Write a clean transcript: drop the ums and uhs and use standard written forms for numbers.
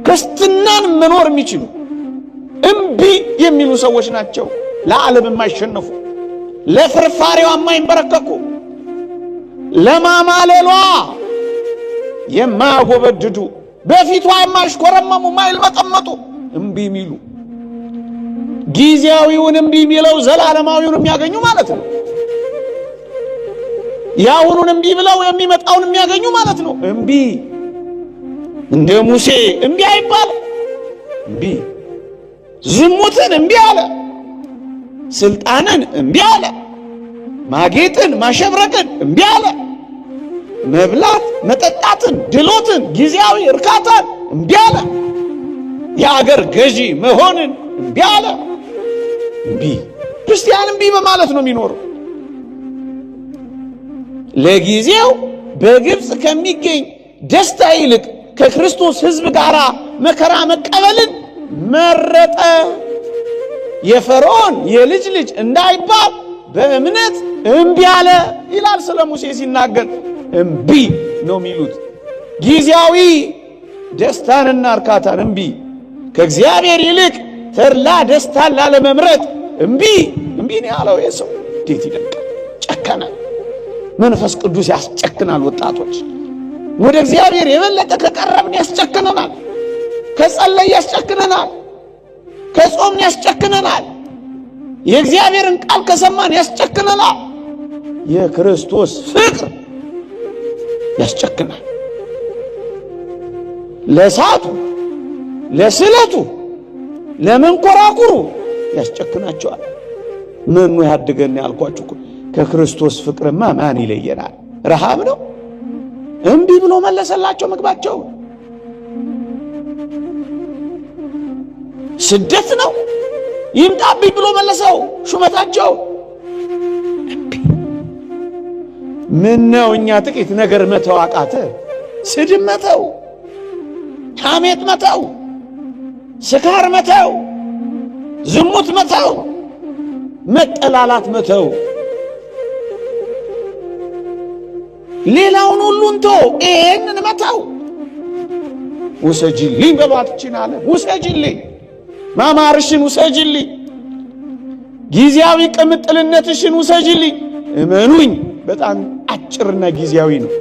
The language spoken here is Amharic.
ክርስትናን መኖር የሚችሉ እምቢ የሚሉ ሰዎች ናቸው። ለዓለም የማይሸነፉ፣ ለፍርፋሪዋ የማይንበረከኩ፣ ለማማለሏ የማያጎበድዱ፣ በፊቷ የማይሽኮረመሙ፣ የማይልመጠመጡ፣ እምቢ የሚሉ፣ ጊዜያዊውን እምቢ የሚለው ዘላለማዊውን የሚያገኙ ማለት ነው። የአሁኑን እምቢ ብለው የሚመጣውን የሚያገኙ ማለት ነው። እምቢ እንደ ሙሴ እምቢ አይባል። እምቢ ዝሙትን እምቢ አለ፣ ስልጣንን እምቢ አለ፣ ማጌጥን ማሸብረቅን እምቢ አለ፣ መብላት መጠጣትን፣ ድሎትን፣ ጊዜያዊ እርካታን እምቢ አለ፣ የአገር ገዢ መሆንን እምቢ አለ። እምቢ ክርስቲያን እምቢ በማለት ነው የሚኖረው። ለጊዜው በግብፅ ከሚገኝ ደስታ ይልቅ ከክርስቶስ ሕዝብ ጋር መከራ መቀበልን መረጠ። የፈርዖን የልጅ ልጅ እንዳይባል በእምነት እምቢ አለ ይላል። ስለ ሙሴ ሲናገር እምቢ ነው የሚሉት። ጊዜያዊ ደስታንና እርካታን እምቢ፣ ከእግዚአብሔር ይልቅ ተድላ ደስታን ላለመምረጥ እምቢ፣ እምቢ ነው ያለው። ይህ ሰው እንዴት ይደንቃል! ጨከነ። መንፈስ ቅዱስ ያስጨክናል። ወጣቶች፣ ወደ እግዚአብሔር የበለጠ ከቀረብን ያስጨክነናል። ከጸለይ ያስጨክነናል። ከጾምን ያስጨክነናል። የእግዚአብሔርን ቃል ከሰማን ያስጨክነናል። የክርስቶስ ፍቅር ያስጨክናል። ለእሳቱ፣ ለስለቱ፣ ለመንኮራኩሩ ያስጨክናቸዋል። መኑ ያድገን ያልኳችሁ ከክርስቶስ ፍቅርማ ማን ይለየናል? ረሃብ ነው? እምቢ ብሎ መለሰላቸው ምግባቸው። ስደት ነው? ይምጣብኝ ብሎ መለሰው ሹመታቸው። እምቢ። ምን ነው እኛ ጥቂት ነገር መተው አቃተ? ስድብ መተው፣ ሐሜት መተው፣ ስካር መተው፣ ዝሙት መተው፣ መጠላላት መተው፣ ሌላውን ሁሉ እንቶ ይሄንን መተው። ውሰጂልኝ በሏት ይህችን ዓለም፣ ውሰጂልኝ፣ ማማርሽን ውሰጂልኝ፣ ጊዜያዊ ቅምጥልነትሽን ውሰጂልኝ። እመኑኝ በጣም አጭርና ጊዜያዊ ነው።